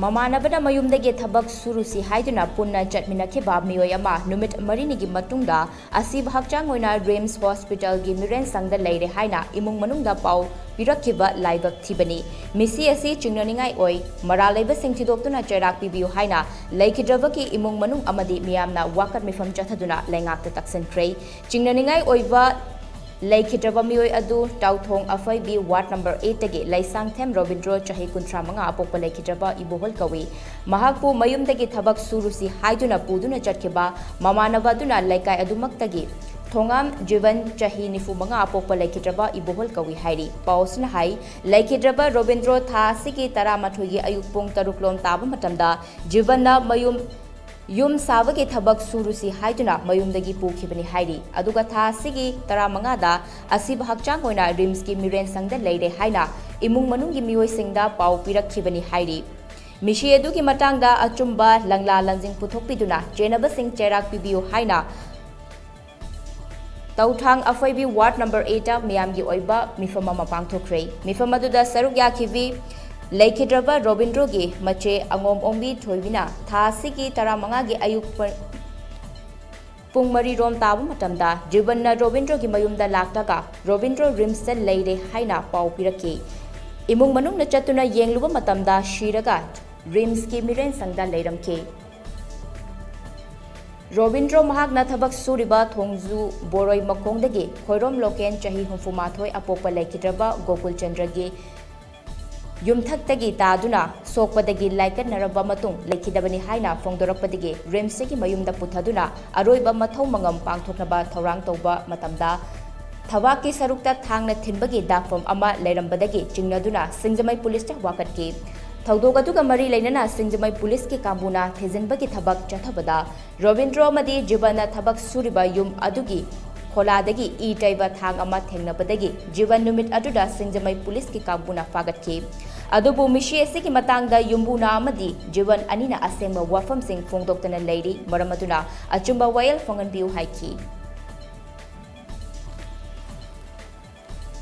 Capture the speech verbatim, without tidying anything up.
ꯃꯃꯥꯟꯅꯕꯅ ꯃꯌꯨꯝꯗꯒꯤ ꯊꯕꯛ ꯁꯨꯔꯨꯁꯤ ꯍꯥꯏꯗꯨꯅ ꯄꯨꯟꯅ ꯆꯠꯃꯤꯟꯅꯈꯤꯕ ꯃꯤꯑꯣꯏ ꯑꯃ ꯅꯨꯃꯤꯠ ꯃꯔꯤꯅꯤꯒꯤ ꯃꯇꯨꯡꯗ ꯑꯁꯤꯕ ꯍꯛꯆꯥꯡ ꯑꯣꯏꯅ ꯔꯤꯝꯁ ꯍꯣꯁꯄꯤꯇꯥꯜꯒꯤ ꯃꯤꯔꯦꯟꯁꯪꯗ ꯂꯩꯔꯦ ꯍꯥꯏꯅ ꯏꯃꯨꯡ ꯃꯅꯨꯡꯗ ꯄꯥꯎ ꯄꯤꯔꯛꯈꯤꯕ ꯂꯥꯏꯕꯛ ꯊꯤꯕꯅꯤ꯫ ꯃꯤꯁꯤ ꯑꯁꯤ ꯆꯤꯡꯅꯅꯤꯡꯉꯥꯏ ꯑꯣꯏ, ꯃꯔꯥꯜ ꯂꯩꯕꯁꯤꯡ ꯊꯤꯗꯣꯛꯇꯨꯅ ꯆꯩꯔꯥꯛ ꯄꯤꯕꯤꯌꯨ ꯍꯥꯏꯅ ꯂꯩꯈꯤꯗ꯭ꯔꯕꯒꯤ ꯏꯃꯨꯡ ꯃꯅꯨꯡ ꯑꯃꯗꯤ ꯃꯤꯌꯥꯝꯅ ꯋꯥꯀꯠ ꯃꯤꯐꯝ ꯆꯠꯊꯗꯨꯅ ꯂꯩꯉꯥꯛꯇ ꯇꯛꯁꯤꯟꯈ꯭ꯔꯦ꯫ ꯆꯤꯡꯅꯅꯤꯡꯉꯥꯏ ꯑꯣꯏꯕ ꯂꯩꯈꯤꯗ꯭ꯔꯕ ꯃꯤꯑꯣꯏ ꯑꯗꯨ ꯇꯥꯎꯊꯣꯡ ꯑꯐꯩꯕꯤ ꯋꯥꯔꯗ ꯅꯝꯕꯔ eight ꯇꯒꯤ ꯂꯩꯁꯥꯡꯊꯦꯝ ꯔꯣꯕꯤꯟꯗ꯭ꯔꯣ, ꯆꯍꯤ ꯀꯨꯟꯊ꯭ꯔꯥ ꯃꯉꯥ, ꯑꯄꯣꯛꯄ ꯂꯩꯈꯤꯗ꯭ꯔꯕ ꯏꯕꯣꯍꯜ ꯀꯧꯏ꯫ ꯃꯍꯥꯛꯄꯨ ꯃꯌꯨꯝꯗꯒꯤ ꯊꯕꯛ ꯁꯨꯔꯨꯁꯤ ꯍꯥꯏꯗꯨꯅ ꯄꯨꯗꯨꯅ ꯆꯠꯈꯤꯕ ꯃꯃꯥꯟꯅꯕ ꯑꯗꯨꯅ ꯂꯩꯀꯥꯏ ꯑꯗꯨꯃꯛꯇꯒꯤ ꯊꯣꯉꯥꯝ ꯖꯤꯕꯟ, ꯆꯍꯤ ꯅꯤꯐꯨ ꯃꯉꯥ, ꯑꯄꯣꯛꯄ ꯂꯩꯈꯤꯗ꯭ꯔꯕ ꯏꯕꯣꯍꯜ ꯀꯧꯏ ꯍꯥꯏꯔꯤ꯫ ꯄꯥꯎ ꯑꯁꯤꯅ ꯍꯥꯏ, ꯂꯩꯈꯤꯗ꯭ꯔꯕ ꯔꯣꯕꯤꯟꯗ꯭ꯔꯣ ꯊꯥ ꯑꯁꯤꯒꯤ ꯇꯔꯥꯃꯥꯊꯣꯏꯒꯤ ꯑꯌꯨꯛ ꯄꯨꯡ ꯇꯔꯨꯛ ꯂꯣꯝ ꯇꯥꯕ ꯃꯇꯝꯗ ꯖꯤꯕꯟꯅ ꯃꯌꯨꯝ ꯌꯨꯝ ꯁꯥꯕꯒꯤ ꯊꯕꯛ ꯁꯨꯔꯨꯁꯤ ꯍꯥꯏꯗꯨꯅ ꯃꯌꯨꯝꯗꯒꯤ ꯄꯨꯈꯤꯕꯅꯤ ꯍꯥꯏꯔꯤ꯫ ꯑꯗꯨꯒ ꯊꯥ ꯑꯁꯤꯒꯤ ꯇꯔꯥꯃꯉꯥꯗ ꯑꯁꯤꯕ ꯍꯛꯆꯥꯡ ꯑꯣꯏꯅ ꯔꯤꯝꯁꯀꯤ ꯃꯤꯔꯦꯟꯁꯪꯗ ꯂꯩꯔꯦ ꯍꯥꯏꯅ ꯏꯃꯨꯡ ꯃꯅꯨꯡꯒꯤ ꯃꯤꯑꯣꯏꯁꯤꯡꯗ ꯄꯥꯎ ꯄꯤꯔꯛꯈꯤꯕꯅꯤ ꯍꯥꯏꯔꯤ꯫ ꯃꯤꯁꯤ ꯑꯗꯨꯒꯤ ꯃꯇꯥꯡꯗ ꯑꯆꯨꯝꯕ ꯂꯪꯂꯥ ꯂꯪꯖꯤꯡ ꯄꯨꯊꯣꯛꯄꯤꯗꯨꯅ ꯆꯦꯟꯅꯕꯁꯤꯡ ꯆꯩꯔꯥꯛ ꯄꯤꯕꯤꯌꯨ ꯍꯥꯏꯅ ꯇꯧꯊꯥꯡ ꯑꯐꯩꯕꯤ ꯋꯥꯔꯗ ꯅꯝꯕꯔ eight ꯇ ꯃꯤꯌꯥꯝꯒꯤ ꯑꯣꯏꯕ ꯃꯤꯐꯝ ꯑꯃ ꯄꯥꯡꯊꯣꯛꯈ꯭ꯔꯦ꯫ ꯃꯤꯐꯝ ꯑꯗꯨꯗ ꯁꯔꯨꯛ ꯌꯥꯈꯤꯕꯤ ꯂꯩꯈꯤꯗ꯭ꯔꯕ ꯔꯣꯕꯤꯟꯗ꯭ꯔꯣꯒꯤ ꯃꯆꯦ ꯑꯉꯣꯝ ꯑꯣꯡꯕꯤ ꯊꯣꯏꯕꯤꯅ ꯊꯥ ꯑꯁꯤꯒꯤ ꯇꯔꯥꯃꯉꯥꯒꯤ ꯑꯌꯨꯛ ꯄ-, ꯄꯨꯡ ꯃꯔꯤ ꯔꯣꯝ ꯇꯥꯕ ꯃꯇꯝꯗ ꯖꯤꯕꯟꯅ ꯔꯣꯕꯤꯟꯗ꯭ꯔꯣꯒꯤ ꯃꯌꯨꯝꯗ ꯂꯥꯛꯂꯒ ꯔꯣꯕꯤꯟꯗ꯭ꯔꯣ ꯔꯤꯝꯁꯇ ꯂꯩꯔꯦ ꯍꯥꯏꯅ ꯄꯥꯎ ꯄꯤꯔꯛꯈꯤ꯫ ꯏꯃꯨꯡ ꯃꯅꯨꯡꯅ ꯆꯠꯇꯨꯅ ꯌꯦꯡꯂꯨꯕ ꯃꯇꯝꯗ ꯁꯤꯔꯒ ꯔꯤꯝꯁꯀꯤ ꯃꯤꯔꯦꯟꯁꯪꯗ ꯂꯩꯔꯝꯈꯤ꯫ ꯔꯣꯕꯤꯟꯗ꯭ꯔꯣ ꯃꯍꯥꯛꯅ ꯊꯕꯛ ꯁꯨꯔꯤꯕ ꯊꯣꯡꯖꯨ ꯕꯣꯔꯣꯏ ꯃꯈꯣꯡꯗꯒꯤ ꯈꯣꯏꯔꯣꯝ ꯂꯣꯀꯦꯟ, ꯆꯍꯤ ꯍꯨꯝꯐꯨ ꯃꯥꯊꯣꯏ, ꯑꯄꯣꯛꯄ ꯂꯩꯈꯤꯗ꯭ꯔꯕ ꯒꯣꯀꯨꯜ ꯆꯟꯗ꯭ꯔꯒꯤ ꯌꯨꯝꯊꯛꯇꯒꯤ ꯇꯥꯗꯨꯅ ꯁꯣꯛꯄꯗꯒꯤ ꯂꯥꯏꯀꯠꯅꯔꯕ ꯃꯇꯨꯡ ꯂꯩꯈꯤꯗꯕꯅꯤ ꯍꯥꯏꯅ ꯐꯣꯡꯗꯣꯔꯛꯄꯗꯒꯤ ꯔꯤꯝꯁꯇꯒꯤ ꯃꯌꯨꯝꯗ ꯄꯨꯊꯗꯨꯅ ꯑꯔꯣꯏꯕ ꯃꯊꯧ ꯃꯉꯝ ꯄꯥꯡꯊꯣꯛꯅꯕ ꯊꯧꯔꯥꯡ ꯇꯧꯕ ꯃꯇꯝꯗ ꯊꯕꯥꯛꯀꯤ ꯁꯔꯨꯛꯇ ꯊꯥꯡꯅ ꯊꯤꯟꯕꯒꯤ ꯗꯥꯛꯐꯝ ꯑꯃ ꯂꯩꯔꯝꯕꯗꯒꯤ ꯆꯤꯡꯅꯗꯨꯅ ꯁꯤꯡꯖꯃꯩ ꯄꯨꯂꯤꯁꯇ ꯋꯥꯀꯠꯈꯤ꯫ ꯊꯧꯗꯣꯛ ꯑꯗꯨꯒ ꯃꯔꯤ ꯂꯩꯅꯅ ꯁꯤꯡꯖꯃꯩ ꯄꯨꯂꯤꯁꯀꯤ ꯀꯥꯡꯕꯨꯅ ꯊꯤꯖꯤꯟꯕꯒꯤ ꯊꯕꯛ ꯆꯠꯊꯕꯗ ꯔꯣꯕꯤꯟꯗ꯭ꯔꯣ ꯑꯃꯗꯤ ꯖꯤꯕꯟꯅ ꯊꯕꯛ ꯁꯨꯔꯤꯕ ꯌꯨꯝ ꯑꯗꯨꯒꯤ ꯈꯣꯂꯥꯗꯒꯤ ꯏ ꯇꯩꯕ ꯊꯥꯡ ꯑꯃ ꯊꯦꯡꯅꯕꯗꯒꯤ ꯖꯤꯕꯟ ꯅꯨꯃꯤꯠ ꯑꯗꯨꯗ ꯁꯤꯡꯖꯃꯩ ꯄꯨꯂꯤꯁꯀꯤ ꯀꯥꯡꯕꯨꯅ ꯐꯥꯒꯠꯈꯤ꯫ ꯑꯗꯨꯕꯨ ꯃꯤꯁꯤ ꯑꯁꯤꯒꯤ ꯃꯇꯥꯡꯗ ꯌꯨꯝꯕꯨꯅ ꯑꯃꯗꯤ ꯖꯤꯕꯟ ꯑꯅꯤꯅ ꯑꯁꯦꯡꯕ ꯋꯥꯐꯝꯁꯤꯡ ꯐꯣꯡꯗꯣꯛꯇꯅ ꯂꯩꯔꯤ꯫ ꯃꯔꯝ ꯑꯗꯨꯅ ꯑꯆꯨꯝꯕ ꯋꯥꯌꯦꯜ ꯐꯪꯍꯟꯕꯤꯌꯨ ꯍꯥꯏꯈꯤ꯫